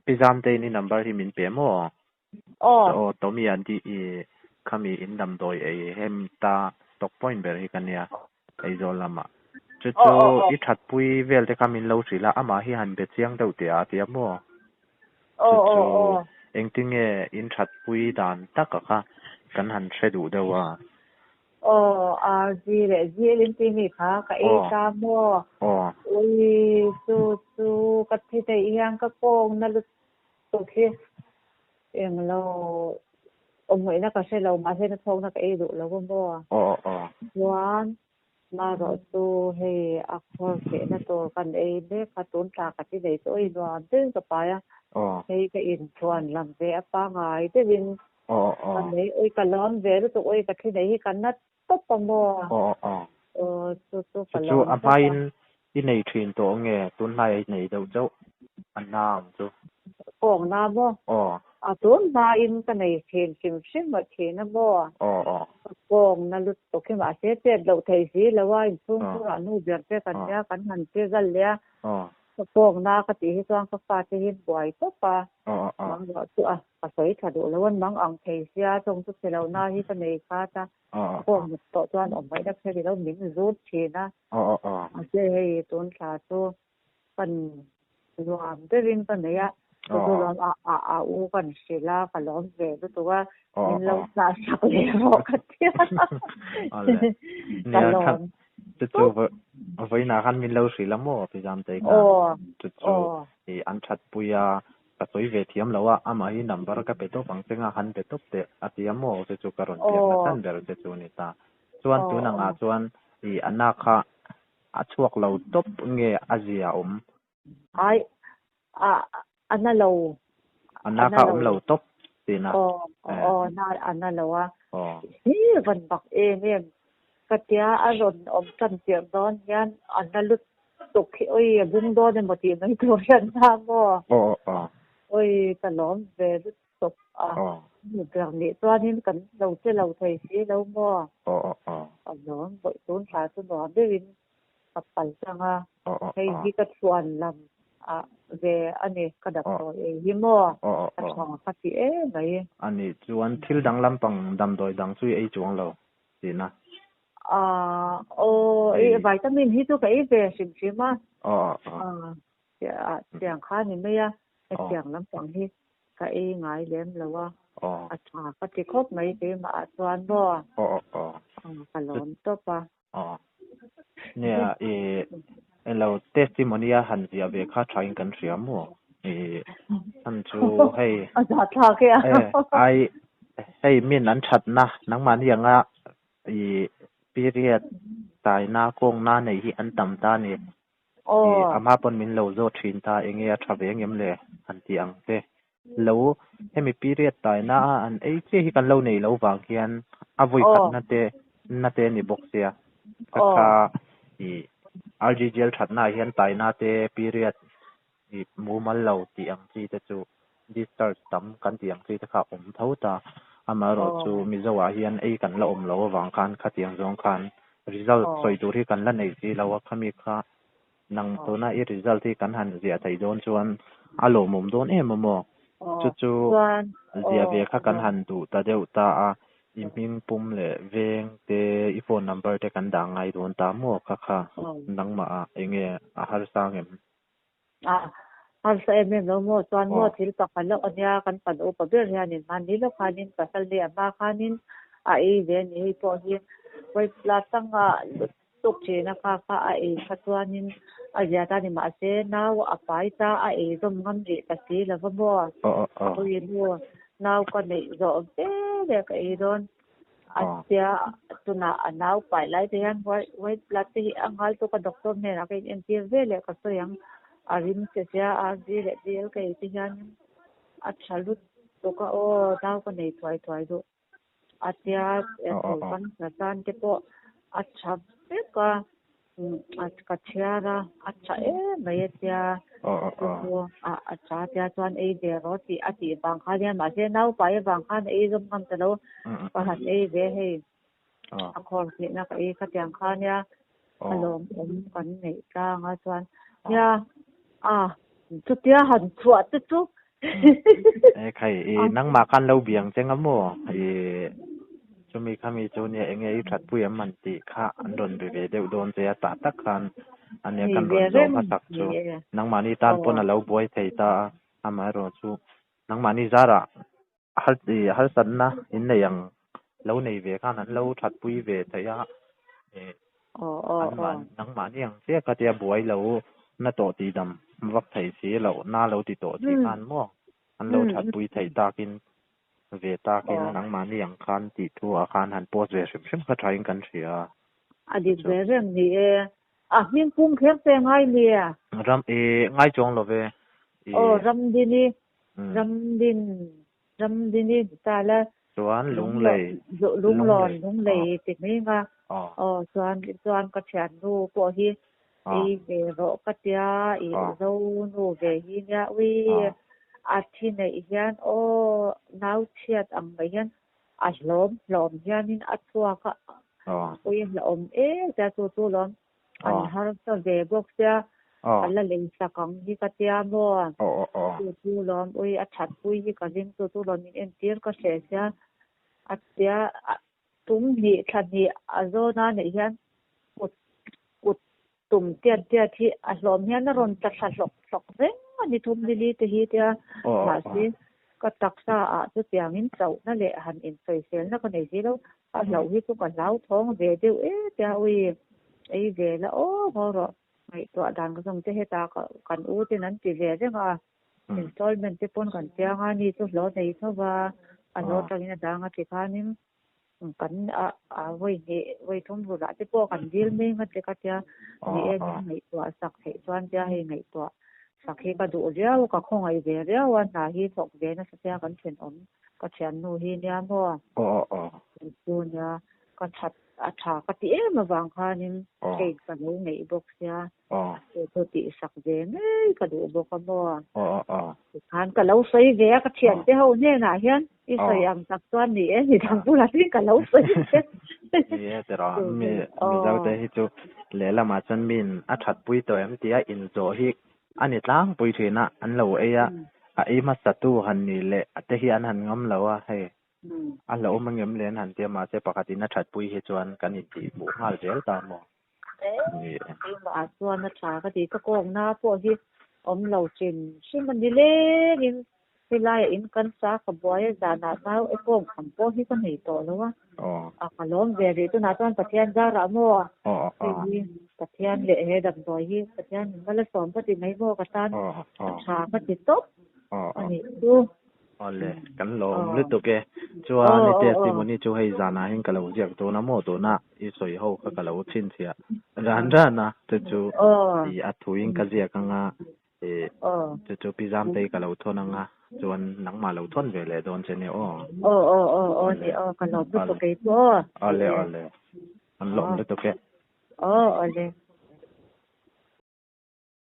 Pi Zamtein i number hi min pe maw? Aw. Aw Tommy an tih i khami in damdawi ei hem ta stock point ber hi ka nia Aizawl lamah. Chu chu i thatpui vel te kha min lo hrilh a, amah hi han be chiang deuh teh a tia maw? Chu chu engtinge in thatpui dan taka kha kan han hre duh deuh a. Aw, RG leh GL in tih mi kha ka ei ta maw? Ui, chu chu ka thi theih hian ka kawng na lutuk hi englo awm ngaihna ka hre lo, mahse na chhawkna ka ei duh lo a maw? Chuan marawh chu hei a khawr fehna tur kan ei mek kha tun thla ka ti nei chu awi nuam deuhin ka pai a, hei ka inchhuan lam ve a pangai deuhin Ka nei ui ka lawm ve lutuk ui ka thi nei hi ka na tawp a maw? Aw chu chu ka Chu lawm a tawp a. hmain i nei thin tawh nge tun hnai a i nei deuh chauh a na ang chu. Kawng na maw? Aw. A tun hmain ka nei thin hrim hrim a thin a maw? Aw aw. Ka kawng na lutuk hi mahse chet loh thei si lo a inchhung khurah nu ber te kan nia kan han che zal leh a. Ka kawng na ka tih hi chuan ka fate hi an buai tawp a. Mang ruah chu a ka sawi tha duh lo an mang ang thei sia chawng chu che lo na hi ka nei khat a ka kawng mut tawh chuan awm ngaihna hre ni lo min zut thin a mahse hei tun thla chu kan nuam deuhin ka nei a chu chu lawm a a a u kan hrilh a ka lawm ve lutuk a min lo chah sak leh rawh ka ti a ka lawm Chu chu vawiinah khan min lo hrilh a maw Pi Zamtei khan chu chu an thatpui a Ka sawi ve thiam lo a, amah hi number ka pe tawp ang che nga han be tawp teh a ti a maw che chu ka rawn biakna chhan ber che chu a ni ta. Chuan tun angah chuan i a nak kha a chhuak lo tawp nge a zia awm? Ai, a a na lo. A na kha awm lo tawp tihna. Aw, aw, na a na lo a. Hi van bak em em ka tia a rawn awm tan tirh dawn hian a na lut Tuk hi oi a bung dawn emaw tih mai tur hian na maw? Oi ka lawm ve lutuk a, mi ber nih chuanin kan lo che lo thei si lo maw? Ka lawm vawi tun thla chu nuam deuhin ka pal tang a, hei hi ka chhuan lam ah ve a ni, ka damdawi ei hi maw? Ka tha ka ti em mai. A nih chuan thil dang lampang damdawi dang chu i ei chuang lo tihna. Aaa aw i vitamin hi chu ka ei ve hrim hrim a. Aaa tiang kha ni mai a, hetiang lampang hi ka ei ngai lem lo a, a tha ka ti khawp mai keimah ah chuan maw ka lawm tawp a. Nia i elo testimony a han ziah ve kha tha in kan hria maw i chhan chu hei a zahthlak e a. Ai hei min an thatna nangmahni anga I period taina kawngna neih hi an tam ta a ni. I a hma pawn min lo zawt thin ta enge a tha ve ngem le han tih ang che. Lo hemi period taina a an ei chiah hi kan lo neih loh vang hian a vawi khatna te na te a ni bawk sia. Kha kha i RGGL thatna ah hian taina te period i mumal lo tih ang chi te chu discharge tam kan tih ang chi te kha awm tho ta. Amaherawh chu Mizo ah hian ei kan la awm lo avang khan khatiang zawng khan result sawi tur hi kan la nei si lo a, khami kha nang tuna i result hi kan han ziah theih dawn chuan a lawmawm dawn em a maw? Chu chu ziah ve kha kan han duh ta deuh ta a, i hming pum leh veng te i phone number te kan dah ngai dawn ta maw kha kha nangmah ah enge a harsa ngem? A harsa em em lo maw? Chuan maw thil pakhat loh a nia, kan pan upa ber hianin hmanni lawk khanin pasal nei a hma khanin a ei ve a ni. Hei pawh hi Vawipla tanga tuk thin a kha kha a ei kha chuanin a zia ta ni mahse nau a pai ta a ei zawm ngam rih ta si lo va maw? Ui nu nau ka neih zawh ve ve ka ei dawn. A tia tunah a nau pai lai te hian white blood te hi a nghal tawk a doctor hnenah ka in entir ve leh ka sawi ang a rim che sia RG leh DL ka ei te hian a tha lut tawk a aw nau ka nei thuai thuai duh a tia thul kan hna tan te pawh a tha vek a. Ka chhiar a, a tha em mai a tia, chu chu a tha tia chuan ei ve rawh tih a tih vang khan nia mahse naupai avang khan ei zawm ngam ta lo, ka han ei ve hei a khawr hnihna ka ei khatiang kha nia a lawmawm kan neih tlang a chuan nia a. Chutia han chhuah te chu. E khai i nangmah khan lo biang che nga maw i chumi khami chu nia enge i that pui em an tih kha an rawn be ve deuh dawn che a tah tak khan ania kan rawn zawh hmasak chu nangmahni tan pawn a lo buai thei ta a amaherawhchu nangmahni zarah harsatna in nei ang lo nei ve khan an lo that pui ve thei a nangmahni ang chiah kha tia buai lo na tawh tih dam vak theih si loh na lo ti tawh tih khan maw an lo that pui theih takin ve takin nangmahni ang khan tih thu ah khan han post ve hrim hrim kha tha in kan hria a. A dik ve reng ni e. A hming pum kher che ngai nia. Ram i ngai chuang lo ve. Aw Ramdini Ramdin Ramdini ni ta la. Chuan Lunglei. Lunglawn Lunglei ti mai nga. Aw chuan chuan ka thiannu pawh hi ei ve rawh ka tia i zo nu ve hi nia ui a thi neih hian aw nau chhiat ang mai hian a hlawm hlawm hianin a chhuak a ui a hlauhawm em tia chu chu lawm an harsa ve bawk sia a la lei sak ang hi ka tia maw chu chu lawm ui a that pui hi ka ring chu chu lawm in entir ka hreh sia a tia tum hnih thla hnih a zawn a neih hian kut kut tum tiat tiat hi a hlawm hian a rawn tla thla hlawk hlawk reng a ni thum nili te hi tia mahse ka taksa ah chutiangin chauhna leh han insawiselna ka nei si lo a hlauh hi chu ka hlauthawng ve deuh e tia ui ei ve la aw ngaw rawh ngaihtuah dan ka zawng te heta kan u ten an ti ve reng a installment te pawn kan chiang a ni chu hlawh nei tho va a hlawh atangin a dang a ti khanin kan a a vawi hnih vawi thum rul ah te pawh kan dil mai nga che ka tia ni e min ngaihtuah sak theih chuan tia hei ngaihtuah sak hi ka duh riau ka khawngaih ve riau a hna hi thawk ve nasa tia kan thenawm ka thiannu hi nia maw chu nia ka that a tha ka ti em avang khanin cake ka lo ngeih bawk sia chu chu tih sak ve ngei ka duh bawk a maw tikhan ka lo sawi ve a ka thiante ho hnenah hian i sawi ang tak chuan ni e ni dang bulah hian ka lo sawi ve ni e tiraw mi mizo te hi chu lehlamah chuan min a that pui tawh em tia inzawh hi a ni tlangpui thin a an lo ei a a ei hmasa tu han nih leh te hi an han ngam lo a hei A hlauhawm angem le an han ti a, mahse pakhatin a thatpui hi chuan kan intih hmuh nghal zel ta maw? Ni e. Keimah chuan a tha ka ti, ka kawngna pawh hi awm lo hrim hrim a ni lengin helaiah in kan sa ka buai a, zanah nau e kawng ang pawh hi ka nei tawh lo a, a ka lawm ve rih tunah chuan Pathian zarah maw hei hi Pathian leh he damdawi hi Pathian min va la sawm ka ti mai maw ka tan a tha ka ti tawp a nih chu. Awle, kan lawm lutuk e. Chuan i testimony chu hei zanah hian ka lo ziak dawn a maw tuna i sawi ho kha ka lo chhinchhiah ran ran a, chu chu i a thuin ka ziak anga i chu chu pi Zamtei ka lo thawn anga chuan nangmah lo thawn ve leh dawn che nia aw. Aw aw aw aw ni aw ka lawm lutuk kei chu aw. Awle awle, kan lawm lutuk e. Aw awle.